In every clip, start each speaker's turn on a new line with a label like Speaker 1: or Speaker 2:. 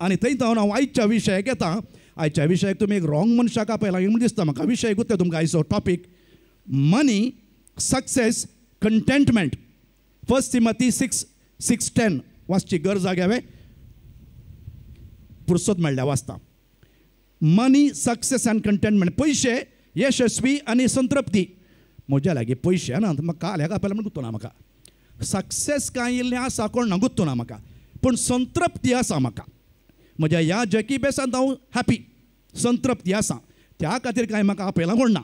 Speaker 1: आनी थंय हांव हांव आयच्या विशयाक येता. आयच्या विशयाक तुमी एक रॉंग मनशाक आपयला म्हूण दिसता म्हाका. विशय गुत्ता तुमकां आयचो topic money, success, contentment. 1 Timothy 6:6-10 वाचची गरज घ्यावे, पुरसत मेळ्ळ्या वाचता. मनी, सक्सेस अँड कंटेंटमेंट, पयशे, यशस्वी आनी संतृप्ती. म्हज्या लागीं पयशे ना, म्हाका काल हेका आपयला म्हण गुत्तो ना म्हाका. सक्सेस कांय इल्लें आसा कोण ना गुत्तो ना म्हाका, पूण संतृप्ती आसा म्हाका. म्हज्या ह्या जॅकी बेसांत हांव हॅपी, संतृप्ती आसा, त्या खातीर कांय म्हाका आपयला कोण ना.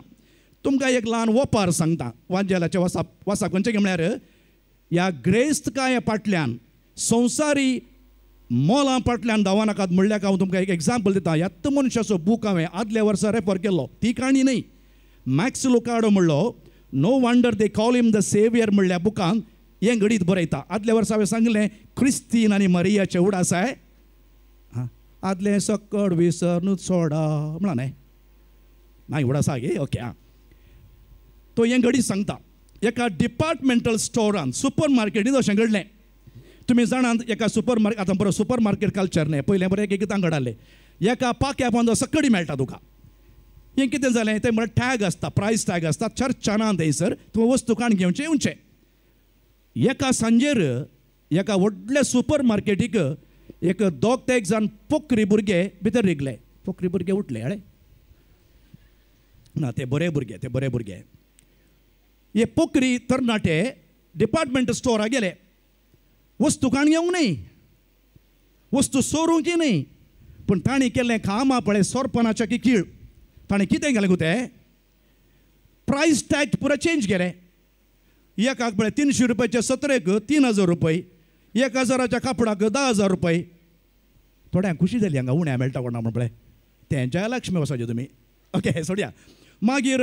Speaker 1: तुमकां एक ल्हान ओपार सांगता वांजेलाच्या वासा वासा खंयचें म्हळ्यार ह्या ग्रेस्तकाये फाटल्यान, संवसारी मोलां फाटल्यान धांवनाकात म्हणल्यार हांव तुमकां एक एग्जाम्पल दिता. ह्याच मनशाचो बूक हांवें आदल्या वर्सा रेफर केल्लो, ती काणी न्हय. मॅक्स लुकाडो म्हणलो no wonder they call him the saviour म्हणल्या बुकान हें घडीत बरयता. आदल्या वर्सा हांवें सांगलें क्रिस्तीन आनी मरियाचे उडास आसाय, आदलें सकड विसरनूच सोडा म्हणा न्हय, ना उडास आसा गे, ओके. आं, तो हें घडीत सांगता एका डिपार्टमेंटल स्टोरान, सुपर मार्केटीन अशें घडलें. तुमी जाणात एका सुपर मार्केट, आतां बरो सुपर मार्केट कल्चर न्हय, पयलें बरें एक एकदां घडालें एका पाक्या पोंदा सकडी मेळटा तुका. हें कितें जालें तें म्हळ्यार टॅग आसता, प्रायस टॅग आसता, चर्चा ना थंयसर तुवें वस्तू काण घेवचें येवचें. एका सांजेर एका व्हडल्या सुपर मार्केटीक एक दोग ते एक जाण पोकरी भुरगे भितर रिगले. पोकरी भुरगे उठले, अरे ना ते बरे भुरगे, ते बरे भुरगे. हे पोकरी तरणाटे डिपार्टमेंट स्टोरा गेले, वस्तू काण घेवंक न्हय, वस्तू सोरूंक न्हय, पूण तांणी केल्लें कामां पळय सोरपणाच्या की कीळ. ताणें कितें केलें गो तें प्रायस टॅग पुरा चेंज केलें. एकाक पळय 300 रुपयाच्या सत्रेक 3000 रुपये, 1000च्या कापडाक 10,000 रुपये. थोड्यांक खुशी जाली हांगा उण्या मेळटा कोणा म्हण पळय, तें जयलक्ष्मी वचपाचें तुमी, ओके सोडया. मागीर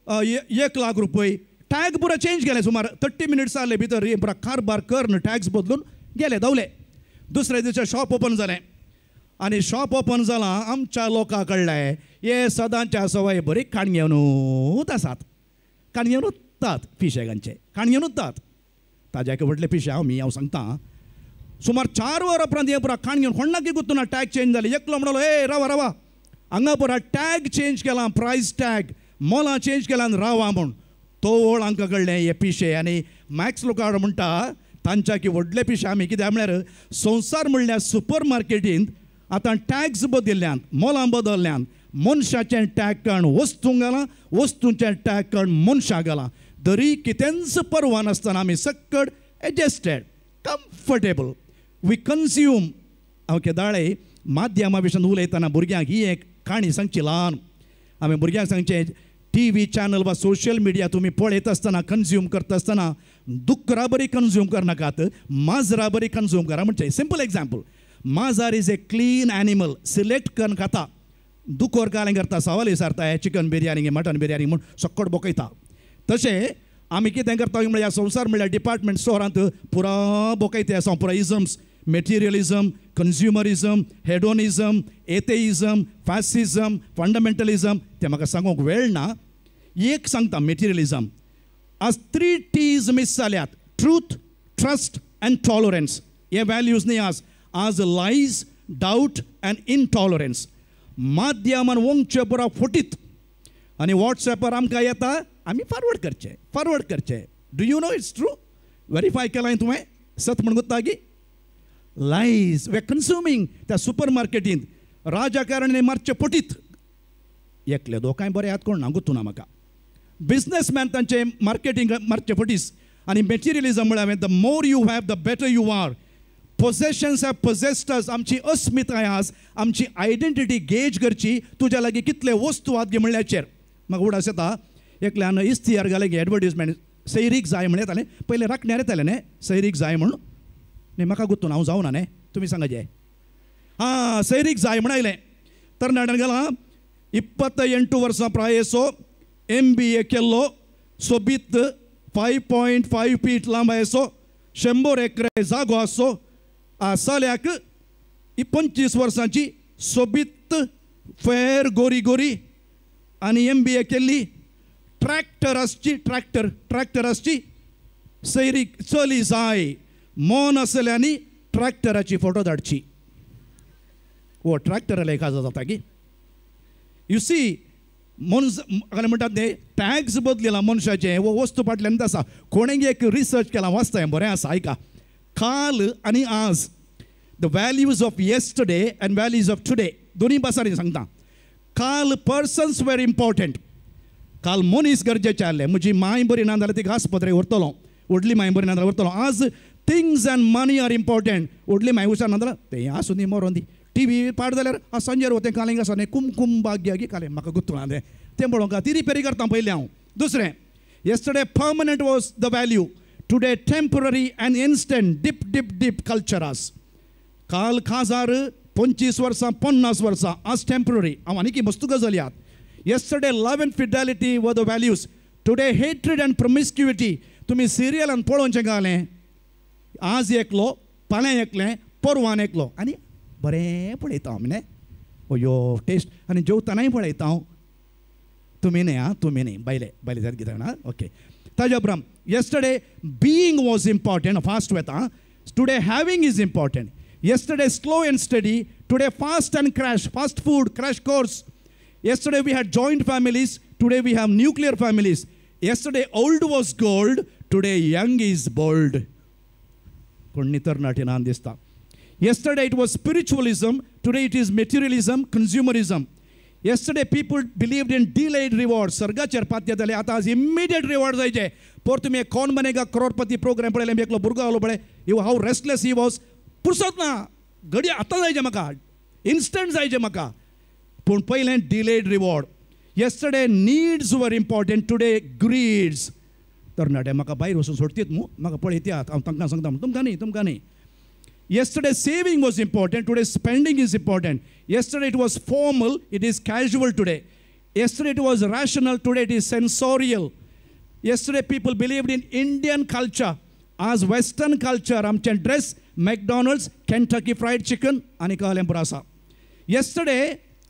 Speaker 1: 1 लाख रुपये टॅग पुरा चेंज केलें. सुमार 30 मिनट्स जाले भितर हे पुरा कारबार करून टॅक्स बदलून गेले, धांवले. दुसऱ्या दिसा शॉप ओपन जालें आनी शॉप ओपन जालां आमच्या लोकां कडले हे सदांच्या सवय बरी काण घेवनूच आसात, काण घेवन उरतात, पिशेगांचे काण घेवन उरतात. ताज्या व्हडले पिशे हांव मी हांव सांगता. सुमार 4 वरां उपरांत हे पुरा काण घेवन कोणाक गुत्तो ना, टॅग चेंज जाली. एकलो म्हणलो ए रावा रावा, हांगा पुरा टॅग चेंज केला, प्रायस टॅग मोलां चेंज केला, रावा म्हूण. तो ओळ हांकां कळ्ळें हे पिशे. आनी मॅक्स लुकाडो म्हणटा तांच्या की व्हडले पिशे आमी. कित्याक म्हळ्यार संवसार म्हणल्यार सुपर मार्केटींत आतां टॅक्स बदल्ल्यान, मोलां बदल्ल्यान, मनशाचें टॅग कण वस्तूंक घालां, वस्तूंचें टॅग कण मनशाक घालां. तरी कितेंच परवा नासतना आमी सक्कड एडजस्टेड, कम्फर्टेबल, we consume. हांव केदाळे माध्यमा विशीं उलयतना भुरग्यांक ही एक काणी सांगची ल्हान. आमी भुरग्यांक सांगचें टी व्ही चॅनल वा सोशल मिडिया तुमी पळयत आसतना, कन्ज्यूम करता आसतना दुकरा बरी कन्ज्यूम करनाकात, माजरा बरी कन्ज्यूम करा. म्हणजे सिंपल एग्जाम्पल, माजर is a clean animal, select करून खाता. दुकोर कालें करता, सवाल विचारता चिकन बिरयानी मटन बिरयानी म्हूण सक्कड बोकयता. तशें आमी कितें करता म्हळ्यार ह्या संवसार म्हळ्यार डिपार्टमेंट स्टोरांत पुरा बोकयता आसा, पुरा isms, materialism, consumerism, hedonism, atheism, fascism, fundamentalism. तें म्हाका सांगूंक वेळ ना. एक सांगता मेटेरियलिजम. आज 3 T's miss जाल्यात, ट्रूथ, ट्रस्ट अँड टॉलरन्स. हे व्हॅल्यूज न्ही आज, आज लायज, डावट अँड इनटॉलरन्स. माध्यमान वंगचे पुरा फटीत आनी वॉट्सएपार आमकां येता, आमी फॉरवर्ड करचे, फॉरवर्ड करचे. Do you know it's true? Verify केलां तुवें सत म्हण गुत्ता की लायज वे कन्ज्युमींग. त्या सुपर मार्केटींत राजकारणी मारचे फटीत. एकले दोकांय बरें हात कोण ना गुत्तू ना म्हाका. बिजनेसमॅन तांचे मार्केटींग मारचे फटीस. आनी मेटेरियलिजम म्हळ्यार the more you have the better you are. Possessions have possessed us. आमची अस्मिताय आज, आमची आयडेंटिटी गेज करची तुज्या लागीं कितले वस्तू आहात गे म्हणल्याचेर. म्हाका उडास येता एकल्यान इस्तियार घालें गे एडवर्टीजमेंट, सैरीक जाय म्हण येतालें, पयलें राखण्यार येतालें न्ही सैरीक जाय म्हूण. न्ही म्हाका गुत्तून हांव जावना न्ही, तुमी सांगा जे आं सैरीक जाय म्हण आयलें. तरणाट्यान घालां 28 वर्सां प्रायेचो, MBA केल्लो, सोबीत 5.5 फीट लांबायेचो, 100 एकरे जागो आसचो, आ चल्याक 25 वर्सांची सोबीत फेर गोरी गोरी आनी MBA केल्ली, ट्रॅक्टर आसची, ट्रॅक्टर ट्रॅक्टर आसची, सैरीक चली जाय मन आसल्यांनी ट्रॅक्टराची फोटो धाडची. वो ट्रॅक्टराले काजार जाता की. You see मनस म्हणटात ते टॅक्स बदलेला मनशाचें वो वस्तू फाटल्यान आसा. कोणें एक रिसर्च केला वाचता हें बरें आसा आयका. काल आनी आज, the values of yesterday and values of today, दोन्ही भासांनी सांगता. काल पर्सन्स वेर इम्पॉर्टंट. काल मनीस गरजेचे आहले. म्हजी माय बरी ना जाल्यार तिका आस्पत्रेक व्हरतलो, व्हडली माय बरी ना जाल्यार व्हरतलो. आज things and money are important. व्हडली माय हुशार ना जाल्यार तें आसूं दी मरोन दी. टी व्ही पाड जाल्यार सांजेर वतें कालें आसा न्ही कुमकुम भाग्य की कालें म्हाका गुत्तू ना तें तें पळोवंक ती रिपेरी करता पयलीं हांव. दुसरें, yesterday permanent was the value, today temporary and instant. Dip dip dip culture आज. काल काजार 25 वर्सां 50 वर्सां, आज टेम्पररी. हांव आनी की मस्त गजाली आहात. Yesterday love and fidelity were the values, today hatred and promiscuity. तुमी सिरियलान पळोवचें घालें, आज एकलो फाल्यां एकलें परवान एकलो आनी बरें पळयता हांव न्ही अयो टेस्ट आनी जेवतानाय पळयता हांव. तुमी न्ही आं, तुमी न्ही, बायले बायले जात कितें ना ओके. ताज्या उपरांत yesterday being was important, fast वता. Today having is important. Yesterday slow and steady, today fast and crash, fast food, crash course. Yesterday we had joint families, today we have nuclear families. Yesterday old was gold, today young is bold. कोणी तरणाटे नान दिसता. Yesterday it was spiritualism, today it is materialism, consumerism. Yesterday people believed in delayed rewards. सर्गाचेर पात्य जाले, आतां आज immediate reward जायचे. पर तुमी कोण बनेगा करोडपती प्रोग्राम पळयलें, एकलो भुरगो आलो पळय, हाव रेस्टलेस he was. पुरसत ना, घडी आतां जायचे म्हाका, इन्स्टंट जायचे म्हाका. पूण पयलें delayed reward. Yesterday needs were important, today greeds. तरणाटे म्हाका भायर वचून सोडतीत मू, म्हाका पळयतात, हांव तांकां सांगता तुमकां न्ही, तुमकां न्ही. Yesterday saving was important, today spending is important. Yesterday it was formal, it is casual today. Yesterday it was rational, today it is sensorial. Yesterday people believed in Indian culture, आज वेस्टर्न कल्चर. आमचें dress McDonald's, Kentucky fried chicken आनी कहलें पुरो आसा. Yesterday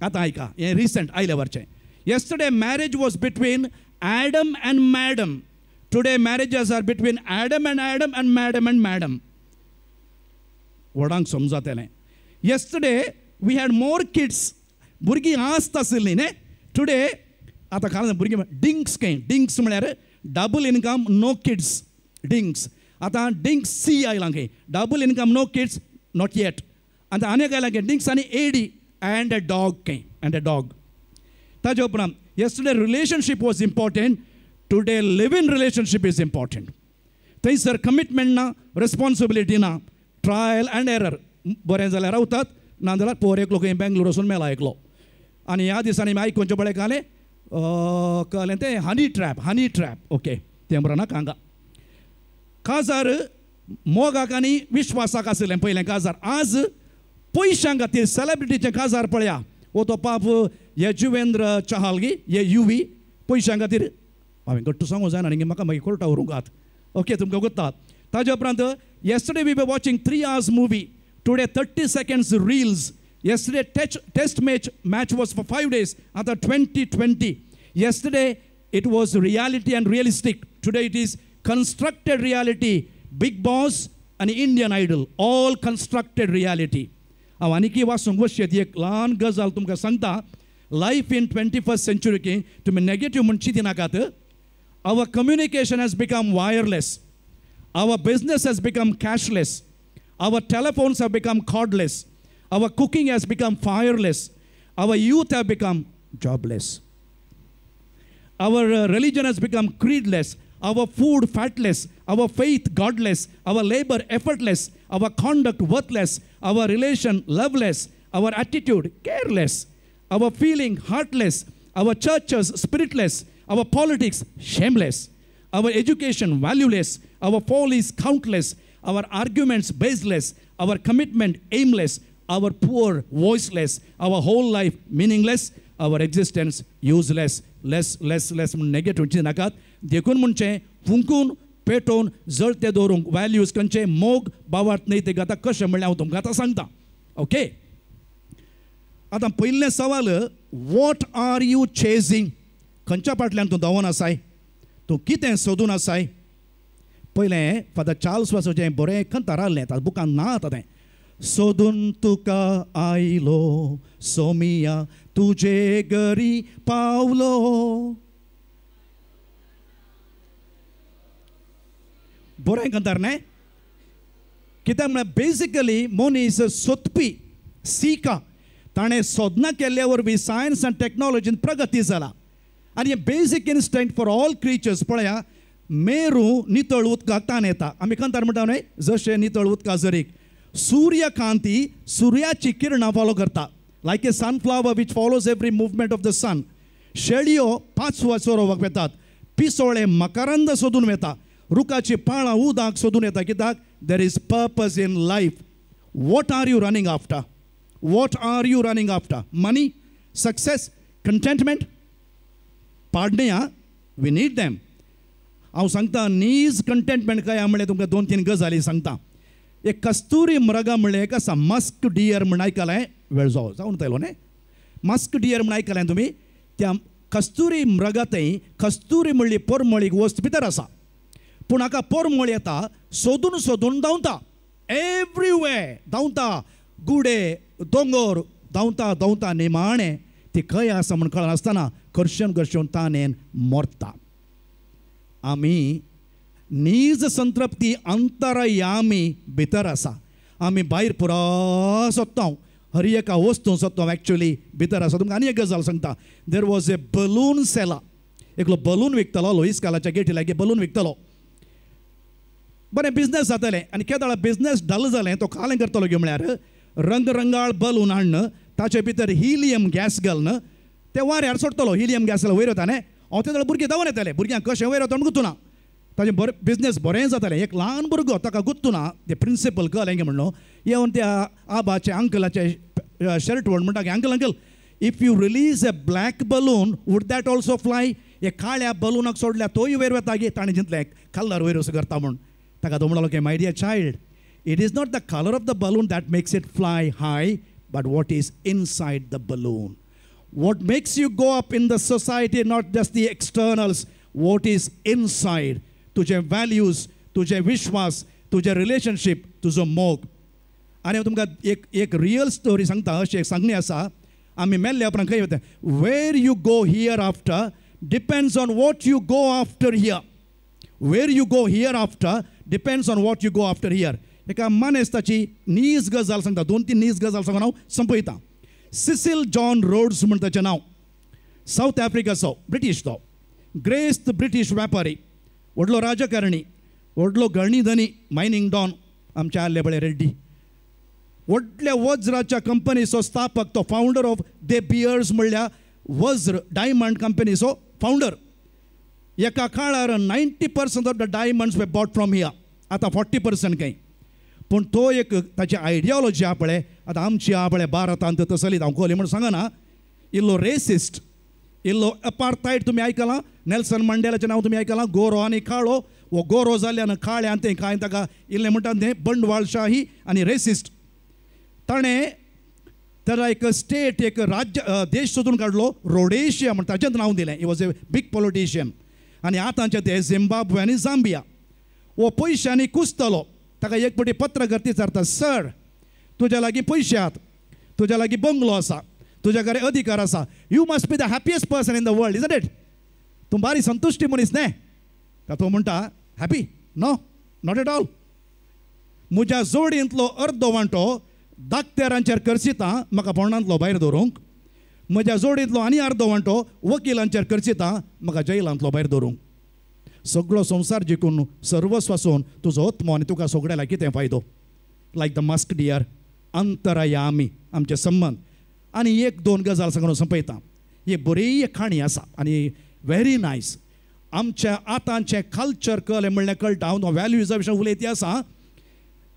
Speaker 1: आतां आयका हें recent आयले वरचें. Yesterday marriage was between Adam and madam, today marriages are between Adam and Adam and madam and madam. व्हडांक समजतलें. Yesterday we had more kids, भुरगीं आस्त आशिल्लीं न्ही. टुडे आतां काल भुरगीं डिंक्स खंय, डिंक्स म्हळ्यार double income no kids, DINKs. आतां डिंक्स सी आयलां खंय, double income no kids not yet. आतां आनी एक आयलां खंय डिंक्स आनी एडी अँड अ डॉग खंय, अँड अ डॉग. ताजे उपरांत yesterday relationship was important, today live in relationship is important. थंयसर कमिटमेंट ना, रेस्पॉन्सिबिलिटी ना, ट्रायल अँड एरर. बरें जाल्यार रावतात, ना जाल्यार पोर एकलो खंय बेंगलोर वचून मेला एकलो. आनी ह्या दिसांनी आयकुचें पळय कालें कळ्ळें तें honey trap, honey trap. Okay तें बरें नाका हांगा. काजार मोगाक आनी विश्वासाक आशिल्लें पयलें काजार, आज पयशां खातीर सेलेब्रिटीचें काजार पळया. हो तो पाप यजुवेंद्र चहाल गी हे युवी पयशां खातीर हांवें घट्ट सांगूं जायना आनी म्हाका मागीर कोर्टा व्हरूंक आत. ओके तुमकां गोत्ता. ताजे उपरांत yesterday we were watching 3 hours movie, today 30 seconds reels. Yesterday test match was for 5 days, आतां 2020. Yesterday it was reality and realistic, today it is constructed reality. Bigg Boss आनी Indian Idol, all constructed reality. हांव आनीकय वाचूंक वचचें एक ल्हान गजाल तुमकां सांगता. लायफ इन 21st century की तुमी नेगेटीव म्हूण चिंतिनाकात. Our communication has become wireless, our business has become cashless, our telephones have become cordless, our cooking has become fireless, our youth have become jobless, our religion has become creedless, our food fatless, our faith godless, our labor effortless, our conduct worthless, our relation loveless, our attitude careless, our feeling heartless, our churches spiritless, our politics shameless, our education valueless, our follies countless, our arguments baseless, our commitment aimless, our poor voiceless, our whole life meaningless, our existence useless. Less less less म्हूण negative चिंतनाकात. देखून म्हणचें फुंकून पेटोवन जळते दवरूंक values खंयचे मोग बावार्थ न्हय ते गाता कशें म्हणल्यार हांव तुमकां आतां सांगता. ओके आतां पयलें सवाल, what are you chasing? खंयच्या फाटल्यान तूं धांवून आसाय, तूं कितें सोदून आसाय? पयलें फादर चार्ल्स वासाचें बरें कंतार आहलें, ताच्या बुकान ना आतां तें. सोदून तुका आयलो सोमिया तुजे घरी पावलो. बरें कांतार न्हय? कित्याक म्हळ्यार बेजिकली मनीस सोदपी, सीका. ताणें सोदना केल्ल्या वरवीं सायन्स आनी टॅक्नोलॉजीन प्रगती जाला. आनी हें basic instinct for all creatures. पळया, मेरू नितळ उदकाक ताण येता. आमी कांतार म्हणटा न्हय, जशें नितळ उदका जरीक सूर्यकांती सुर्याची किरणां फॉलो करता, like a sunflower which follows every movement of the sun. शेळयो पांचवा चोरोवपाक वेतात, पिसोळे मकरंद सोदून वेता, रुखाची पाळां उदक सोदून येता. कित्याक? There is purpose in life. What are you running after? What are you running after? Money, success, contentment? पाडणे आं, we need them. हांव सांगता नीज कंटेंटमेंट काय म्हणल्यार तुमकां दोन तीन गजाली सांगता. एक कस्तुरी मृगा म्हणलें एक आसा, मस्क डियर म्हण आयकलें? वेळ जावं जावन येयलो न्ही. मस्क डियर म्हण आयकलें तुमी? त्या कस्तुरी मृगा थंय कस्तुरी म्हणली पोरमळीक वस्त भितर आसा, पूण हाका पोरमळ येता सोदून सोदून धांवता, एवरीवे धांवता, गुडे दोंगर धांवता धांवता निमाणें ती खंय आसा म्हण कळनासतना खर्शेवन खर्शेवन ताणेन मरता. आमी नीज संतृप्ती अंतरयामी भितर आसा. आमी भायर पुरा सोदता, हर एका वस्तू सोदता, एक्चुअली भितर आसा. तुमकां आनी एक गजाल सांगता. There was a balloon seller. एकलो बलून विकतलो, लोईस कालाच्या गेटी लागीं बलून विकतलो. बरें बिजनेस जातालें आनी केदळा बिजनेस डल जालें, तो कालें करतलो गे म्हळ्यार रंगरंगाळ बलून हाडून ताचे भितर हिलियम गॅस घालून ते वाऱ्यार सोडटलो. हिलियम गॅस वयर वता न्ही, हांव ते भुरगीं धांवन येताले. भुरग्यांक कशें वयर वता म्हूण गुत्तू ना. ताजें बरें बिजनेस बरें जातालें. एक ल्हान भुरगो ताका गुत्तू ना, ते प्रिंसिपल कळ्ळें गे म्हणलो येवन त्या आबाचे अंकलाचे शर्ट व्हड म्हणटा, uncle uncle, if you release a black balloon would that also fly? हे काळ्या बलूनाक सोडल्या तोय वयर वता गे. ताणें चिंतलें कलर वयर असो करता म्हूण. ताका तो म्हणलो की my dear child, it is not the colour of the balloon that makes it fly high, but what is inside the balloon. What makes you go up in the society, not just the externals, what is inside. तुझे values, तुझे विश्वास, तुझे relationship, तुजो मोग. आनी हांव तुमकां एक एक रियल स्टोरी सांगता. अशी एक सांगणी आसा, आमी मेल्ल्या उपरांत खंय वता? Where you go here after depends on what you go after here. Where you go here after depends on what you go after here. एका मानेस्ताची नीज गजाल सांगता, दोन तीन नीज गजाल सांगून हांव संपयता. सिसिल जॉन रोड्स म्हण ताचें नांव, सावथ आफ्रिकाचो, ब्रिटीश तो, ग्रेस्त ब्रिटीश व्यापारी, व्हडलो राजकारणी, व्हडलो गणी धनी, मायनींग डॉन, आमच्या आल्ले बळे रेड्डी, व्हडल्या वज्राच्या कंपनीचो स्थापक तो, फावंडर ऑफ दे बियर्स म्हणल्यार वज्र डायमंड कंपनीचो फावंडर. एका काळार 90% of the diamonds were bought from here, आतां 40% खंय. पूण तो एक ताची आयडियोलॉजी आहा पळय, आतां आमची आहा पळय भारतांत तसली, हांव कोली म्हूण सांगना, इल्लो रेसिस्ट, इल्लो अपार्थायड तुमी आयकलां, नेल्सन मंडेलाचें नांव तुमी आयकलां, गोरो आनी काळो, वो गोरो जाल्ल्यान काळ्यान तें कांय ताका इल्लें म्हणटा तें बंडवाळशाही आनी रेसिस्ट. ताणें ताका एक स्टेट, एक राज्य, देश सोदून काडलो, रोडेशिया म्हण ताचेंच नांव दिलें. He was a big politician. आनी आतांचे ते झिम्बाब्वे आनी झांबिया. हो पयशांनी कुसतलो. ताका एक फावटी पत्रकार विचारता, सर तुज्या लागीं पयशे आहात, तुज्या लागीं बंगलो आसा, तुज्या कडेन अधिकार आसा, you must be the happiest person in the world, isn't it? तूं बारी संतुश्टी मनीस न्ही? तो म्हणटा, happy? No, not at all. म्हज्या जोडयेंतलो अर्दो वांटो दाक्तेरांचेर खर्चिता म्हाका फोंडांतलो भायर दवरूंक, म्हज्या जोडयेंतलो आनी अर्दो वांटो वकिलांचेर खर्चिता म्हाका जैलांतलो भायर दवरूंक. सगळो संवसार जिखून सर्वस्वासून तुजो आत्मो आनी तुका सगळ्याला कितें फायदो? लायक the mask dear, अंतरायामी आमचे संबंद. आनी एक दोन गजाल सांगून संपयता. एक बरी काणी आसा आनी व्हेरी नायस. आमच्या आतांचें कल्चर कळ्ळें म्हणल्यार कळटा. हांव व्हॅल्यूजा विशीं उलयती आसा.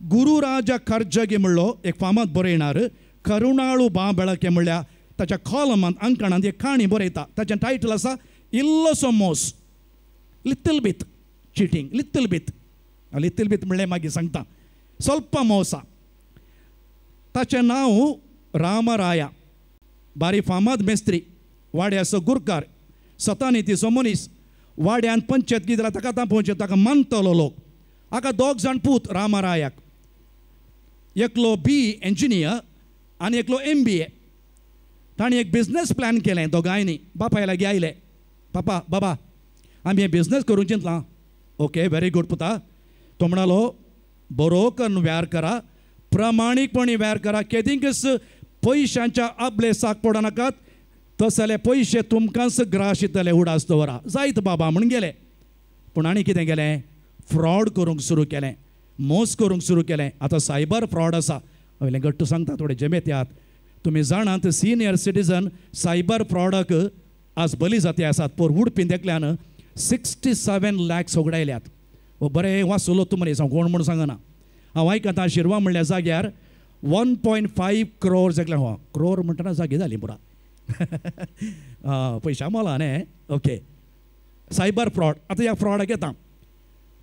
Speaker 1: गुरुराजा खर्जगी म्हणलो एक फामाद बरयणार, करुणाळू बा बेळके म्हणल्यार ताच्या कॉलमांत अंकणांत एक काणी बरयता. ताचें टायटल आसा इल्लोसो मोस, little bit cheating, little bit. Little bit म्हणलें मागीर सांगता, स्वल्प मोसा. ताचें नांव रामराया, बारी फामाद मेस्त्री, वाड्याचो गुरकार, सतानितीचो मनीस. वाड्यान पंचायत कितें जाल्यार ताका तापोवचें, ताका मानतलो लोक. हाका दोग जाण पूत रामरायाक. एकलो बी इंजिनियर आनी एकलो MBA. तांणी एक बिजनेस प्लॅन केलें दोगांयनी. बापाय लागीं आयले, पापा बाबा आमी हें बिजनेस करूंक चिंतलां. ओके व्हेरी गूड पुता. तो म्हणालो बरो करून वेव्हार करा, प्रामाणीकपणी वेव्हार करा, केदींकच पयशांच्या आबलेसाक पडनाकात, तस जाल्यार पयशे तुमकांच ग्रास येतले उडास दवरा. जायत बाबा म्हूण गेले. पूण आनी कितें केलें, फ्रॉड करूंक सुरू केलें, मोस करूंक सुरू केलें. आतां सायबर फ्रॉड आसा, वयलें घट्ट सांगता थोडे जमेत यात. तुमी जाणात सिनियर सिटीजन सायबर फ्रॉडाक आज बली जाती आसात. पोर उडपी एकल्यान 67 लॅक्स होगडायल्यात. हो बरें वाचलो तुमकां हांव कोण म्हूण सांगना. हांव आयकता शिरवा म्हणल्या जाग्यार 1.5 क्रोर एकल्यान. हो क्रोर म्हणटना जागी जाली पुरा पयशा मोला न्ही. Okay cyber fraud. आतां ह्या फ्रॉडाक येता.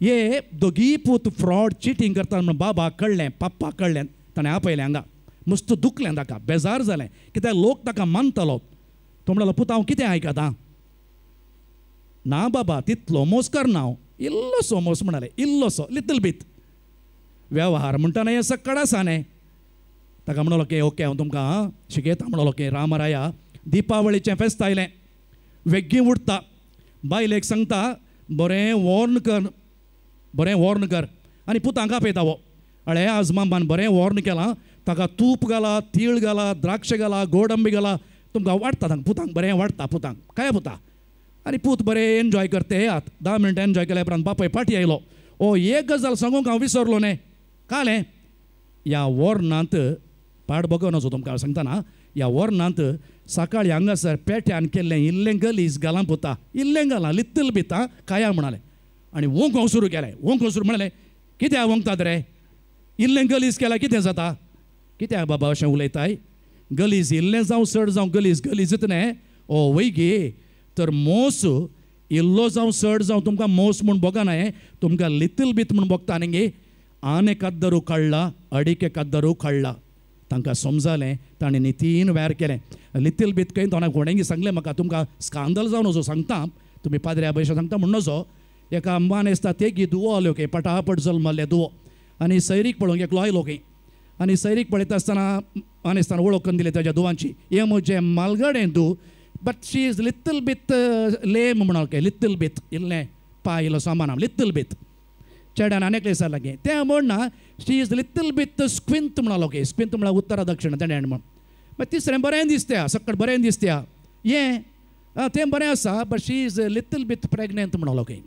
Speaker 1: हे दोगी पूत फ्रॉड चिटींग करता म्हण बाबा कळ्ळें, पप्पा कळ्ळें, ताणें आपयलें हांगा. मस्त दुखलें ताका, बेजार जालें, कित्याक लोक ताका मानतालो. तो म्हणलो पुता हांव कितें आयकता ना बाबा, तितलो मोस करना हांव, इल्लोसो मोस म्हणाले, इल्लोसो लिटल बीत वेव्हार म्हणटना हें सक्कड आसा न्ही. ताका म्हणलो की ओके हांव तुमकां शिकयता. म्हणलो की रामराया दिपावळीचें फेस्त आयलें, वेगीं उठता, बायलेक सांगता बरें वॉर्न कर, बरें वॉर्न कर, आनी पुतांक आपयता. हो अळे आज मामान बरें वॉर्न केलां, ताका तूप घाला, तीळ घाला, द्राक्ष घाला, गोडंबी घाला, तुमकां वाडटा तांकां पुतांक बरें वाडटा पुतांक काय पुता. आनी पूत बरें एन्जॉय करते येयात. 10 मिनटां एन्जॉय केल्या उपरांत बापूय फाटी आयलो. ओ एक गजाल सांगूंक हांव विसरलो न्ही, कालें ह्या वॉर्नांत पाड बगोवनाचो तुमकां हांव सांगतना, ह्या वॉर्नांत सकाळीं हांगासर पेट्यान केल्लें इल्लें गलीज घालां पुता, इल्लें घालां लित्तल बिता काया म्हणालें. आनी वोंक सुरू केलें, वोंक सुरू म्हणालें कित्याक वोंकतात रे, इल्लें गलीज केल्यार कितें जाता, कित्याक बाबा अशें उलयताय, गलीज इल्लें जावं चड जावं गलीज गलीजच न्ही. ओ वय गे, तर मोस इल्लो जावं चड जावं तुमकां मोस म्हूण भोगना, हें तुमकां लिटल बीत म्हूण भोगता न्ही गे. आने कद्दरू काडला, अडिके कद्दरू काडला. तांकां समजालें, ताणें नितीन वेर केलें. लिटल बीत खंय तोंडाक कोणेंगी सांगलें म्हाका, तुमकां स्कांदल जावन वचो सांगता, तुमी पाद्र्या भयशा सांगता म्हूण नजो. एका मानेस्ता तेगी दुवो आल्यो खंय, पटापट जल्मल्ले दुवो, आनी सैरीक पळोवंक एकलो आयलो खंय, आनी सैरीक पळयता आसतना मानेस्तान वळख करून दिली ताज्या दुवांची, हें म्हजें मालगडें दू, but she is little bit lame म्हणून ओके, लिटल बीत इल्लें पांय इल्लो सामान लिटल बीत. चेड्यान आनी एकलें विचारलें की तें म्हणना she is little bit squint म्हणलो ओके, स्क्विंत म्हळ्यार उत्तरा दक्षिण तेणें म्हण. मागीर तिसरें बरें दिसता, सक्कड बरें दिसता, हें तें बरें आसा, but she is little bit pregnant म्हणलो ओके.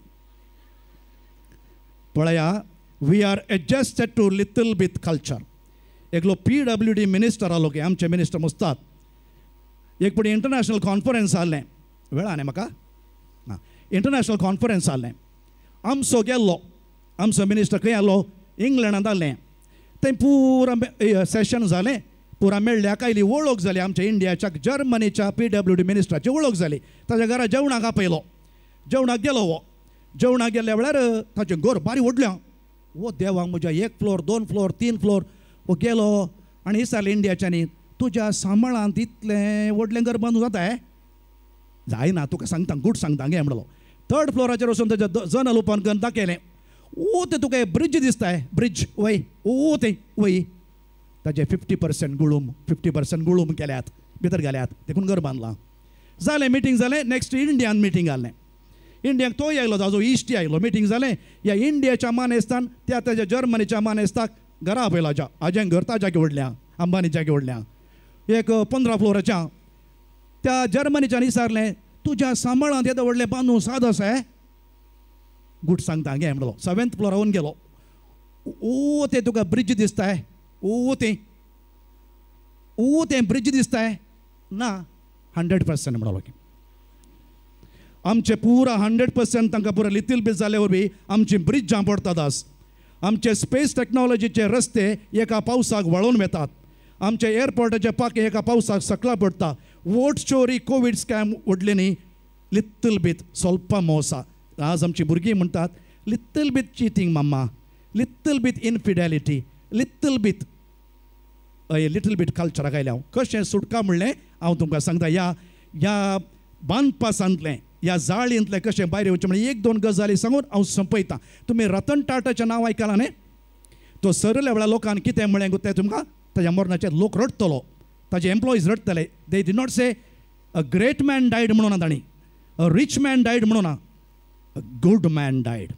Speaker 1: पळया, we are adjusted to little bit culture. एकलो PWD minister आलो की आमचे मिनिस्टर मुस्तात, एक पटी इंटरनॅशनल कॉन्फरन्स आहलें, वेळा न्ही म्हाका, आं इंटरनॅशनल कॉन्फरन्स आहलें, आमचो गेल्लो, आमचो मिनिस्टर खंय आहलो, इंग्लंडांत आहलें. थंय पुरा सेशन जालें, पुरा मेळ्ळ्याक आयली वळख जाली आमच्या इंडियाच्या जर्मनीच्या PWD मिनिस्टराची वळख जाली. ताच्या घरा जेवणाक आपयलो, जेवणाक गेलो. हो जेवणाक गेल्ल्या वेळार ताचें घर बारी व्हडलें, ओ देवाक म्हज्या, 1 फ्लोर 2 फ्लोर 3 फ्लोर. हो गेलो आनी विचारलें इंडियाच्यांनी, तुज्या सांबाळांत इतलें व्हडलें घर बांदूं जाता हें? जायना, तुका सांगता, गूट सांगता गे म्हणलो. 3rd फ्लोराचेर वचून ताच्या जनल ओपन करून दाखयलें, ओ तें तुका ब्रिज दिसता, ब्रिज वय, ओ तें वय, ताजे 50% गुळूम, 50% गुळूम केल्यात, भितर घाल्यात, देखून घर बांदलां. जालें मिटींग जालें, नेक्स्ट इंडियान मिटींग घालें. इंडियाक तोय आयलो, ताजो इश्टी आयलो, मिटींग जालें. ह्या इंडियाच्या मानेस्तान त्या ताज्या जर्मनीच्या मानेस्ताक घरा आपयलो. आज्या आज्यान घर ताज्याक व्हडल्या, अंबानीच्याक व्हडल्या, एक 15 फ्लोराच्या. त्या जर्मनीच्यान विचारलें, तुज्या सांबाळांत येदो व्हडलें बांदूं साद आसा? गूट सांगता गे म्हणलो. 7th फ्लोरावून गेलो, ओ तें तुका ब्रिज दिसताय, ओ तें, ओ तें ब्रिज दिसताय ना, 100% म्हणलो की आमचे पुरा 100% तांकां पुरा लिटल बीत जाले वरवीं आमची ब्रिजां पडटात आज. आमचे स्पेस टॅक्नॉलॉजीचे रस्ते एका पावसाक व्हाळून वेतात, आमचे एअरपोर्टाचे पाके एका पावसाक सकला पडटा. वोट चोरी, कोवीड स्कॅम व्हडले न्ही, लिटल बीत स्वल्प मोसा. आज आमची भुरगीं म्हणटात लिटल बीत cheating mamma, little bit infidelity, little bit, little bit कल्चराक आयलें हांव. कशें सुटका म्हणलें हांव तुमकां सांगता. ह्या ह्या बांदपासांतलें, ह्या जाळींतलें कशें भायर येवचें म्हणलें 1-2 गजाली सांगून हांव संपयतां. तुमी रतन टाटाचें नांव आयकलां न्ही? तो सरल्या वेळार लोकान कितें म्हळें तें तुमकां ताज्या मरणाचेर लोक रडटलो, ताजे employees रडटले. They did not say a great man died म्हणून ना तांणी, अ रिच मॅन डायड म्हणून ना, a good man died,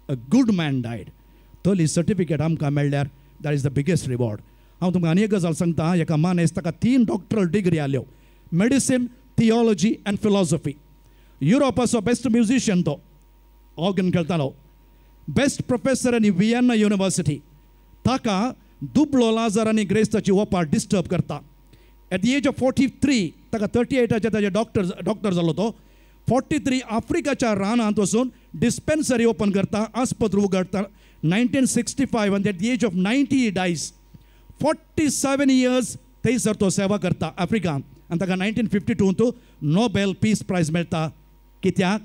Speaker 1: a good man died. तली सर्टिफिकेट आमकां मेळ्ळ्यार that is the biggest reward. हांव तुमकां आनी एक गजाल सांगता, एका मानेस ताका 3 डॉक्टरल डिग्री आयल्यो, मेडिसीन, थियोलॉजी आनी फिलॉसॉफी. युरोपाचो बेस्ट म्युजिशियन तो, ऑर्गन खेळटालो, बेस्ट प्रोफेसर आनी वियेन्ना युनिवर्सिटी. ताका दुबळो लाजार आनी ग्रेस्ताची ओपार डिस्टर्ब करता. एट the age of 43, ताका 38 ताजे डॉक्टर जालो तो. 43 आफ्रिकाच्या रानांत वचून डिस्पेन्सरी ओपन करता, आस्पत्र उगडता 1965 आनी at the age of 90 he dies. 47 years थंयसर तो सेवा करता आफ्रिकांत आनी ताका 1952 नोबेल पीस प्रायज मेळटा. कित्याक?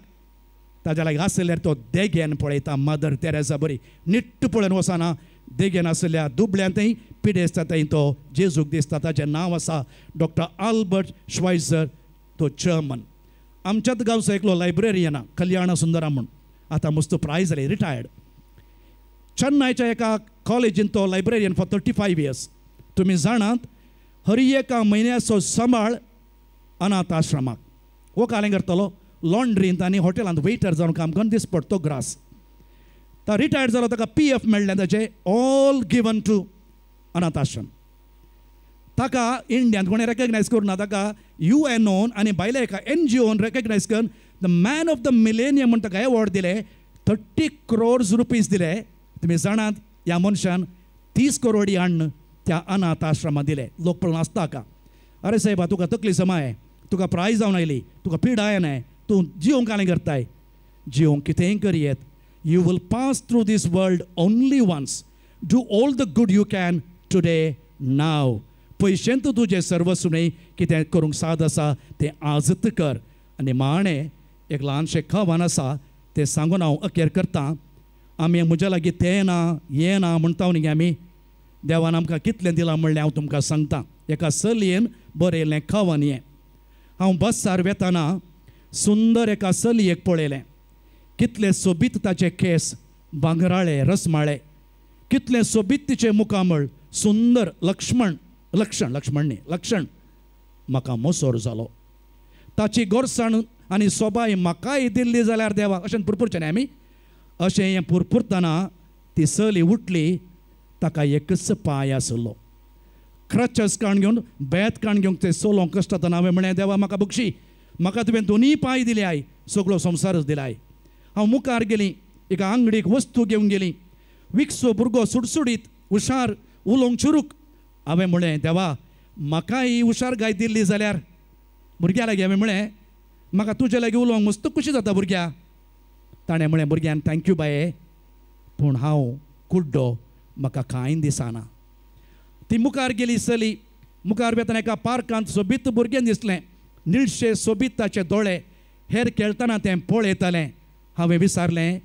Speaker 1: ताज्या लागीं आसल्यार तो देगेन पळयता, मदर तेरेसा बरी निट्ट पळोवन वचना, देगेन आसल्या दुबळ्यांतय पिडेस्तांतय तो जेजूक दिसता. ताचें नांव आसा डॉक्टर आल्बर्ट श्वायझर, तो जर्मन. आमच्याच गांवचो एकलो लायब्ररियन कल्याण सुंदरा म्हूण, आतां मस्त प्रायज जाली, रिटायर्ड. चेन्नयच्या एका कॉलेजीन तो लायब्ररियन फॉर 35 इयर्स. तुमी जाणात, हर एका म्हयन्याचो सांबाळ अनाथ आश्रमाक हो कालें करतलो, लॉन्ड्रींत आनी हॉटेलांत वेटर जावन काम करून दिसपडतो ग्रास. तो रिटायर्ड जालो, ताका पी एफ मेळ्ळें ताचें, ऑल गिवन टू अनाथ आश्रम. ताका इंडियांत कोणें रेकग्नायज करूं ना, ताका you N on आनी भायल्या एका एन जी ओन रेकग्नायज करून the man of the millennium म्हूण ताका एवॉर्ड दिले, 30 क्रोर्स रुपीज दिले. तुमी जाणात, ह्या मनशान 30 करोडी हाडून त्या अनाथ आश्रमांत दिले. लोक पळोवन आसता का, अरे साहेबा तुका तकली समाय, तुका प्रायज जावन आयली, तुका पिडाय नाय, तूं जिवंक कालें करताय. जिवंक कितेंय करयेत, you will pass through this world only once. Do all the good you can today, now. पयशेंत तुजें सर्वस्व न्हय, कितें करूंक साद आसा तें आजत कर. आनी माणे एक ल्हानशें खवन आसा तें सांगून हांव अखेर करतां. आमी म्हज्या लागीं तें ना हें ना म्हणटा न्ही आमी, देवान आमकां कितलें दिलां म्हणलें हांव तुमकां सांगता. एका चलयेन बरयलें खवन हें. हांव बसार वेताना सुंदर एका चलयेक पळयलें, कितले सोबीत ताचे केंस भांगराळे रसमाळे, कितलें सोबीत तिचें मुखामळ सुंदर, लक्ष्मण लक्षण लक्ष्मण न्ही लक्षण. म्हाका मोसोर जालो. ताची गोरसाण आनी सोबाय म्हाकाय दिल्ली जाल्यार देवा, अशें पुरपुरचें न्ही आमी. अशें हें पुरपुरतना ती चली उठली, ताका एकच पांय आसलो. क्रचस काण घेवन बेत काण घेवंक ते चलोवंक कश्ट जातना हांवें म्हणलें, देवा म्हाका बक्षी, म्हाका तुवें दोनूय पांय दिले I, सगळो संवसारच दिलाय. हांव मुखार गेली, एका आंगडीक वस्तू घेवन गेली. विकसो भुरगो सुडसुडीत हुशार, उलोवंक चुरूक. हांवें म्हणलें, देवा म्हाका ही हुशार गाय दिल्ली जाल्यार. भुरग्या लागीं हांवें म्हणलें, म्हाका तुजे लागीं उलोवंक मस्त खुशी जाता भुरग्या. ताणें म्हणलें, भुरग्यान thank you बाये, पूण हांव कुड्डो, म्हाका कांय दिसना. ती मुखार गेली चली. मुखार वेतना एका पार्कांत सोबीत भुरगें दिसलें, निळशे सोबीत ताचे दोळे, हेर खेळटना तें पळयतालें. हांवें विचारलें,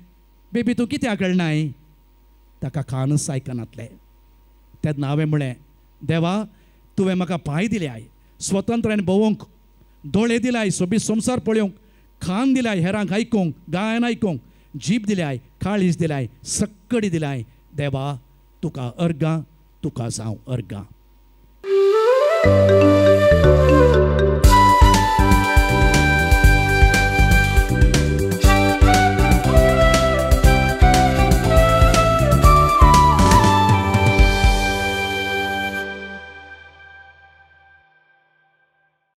Speaker 1: बेबी तूं कित्याक खेळनाय? ताका कानच आयकनातलें. तेन्ना हांवें म्हणलें, देवा तुवें म्हाका पांय दिल्याय स्वतंत्रायेन भोंवूंक, दोळे दिल्याय सोबीत संवसार पळोवंक, कान दिल्याय हेरांक आयकूंक, गायन आयकूंक, जीब दिल्याय, काळीज दिल्याय, सक्कडी दिल्याय. देवा तुका अर्गां, तुका जावं अर्गां.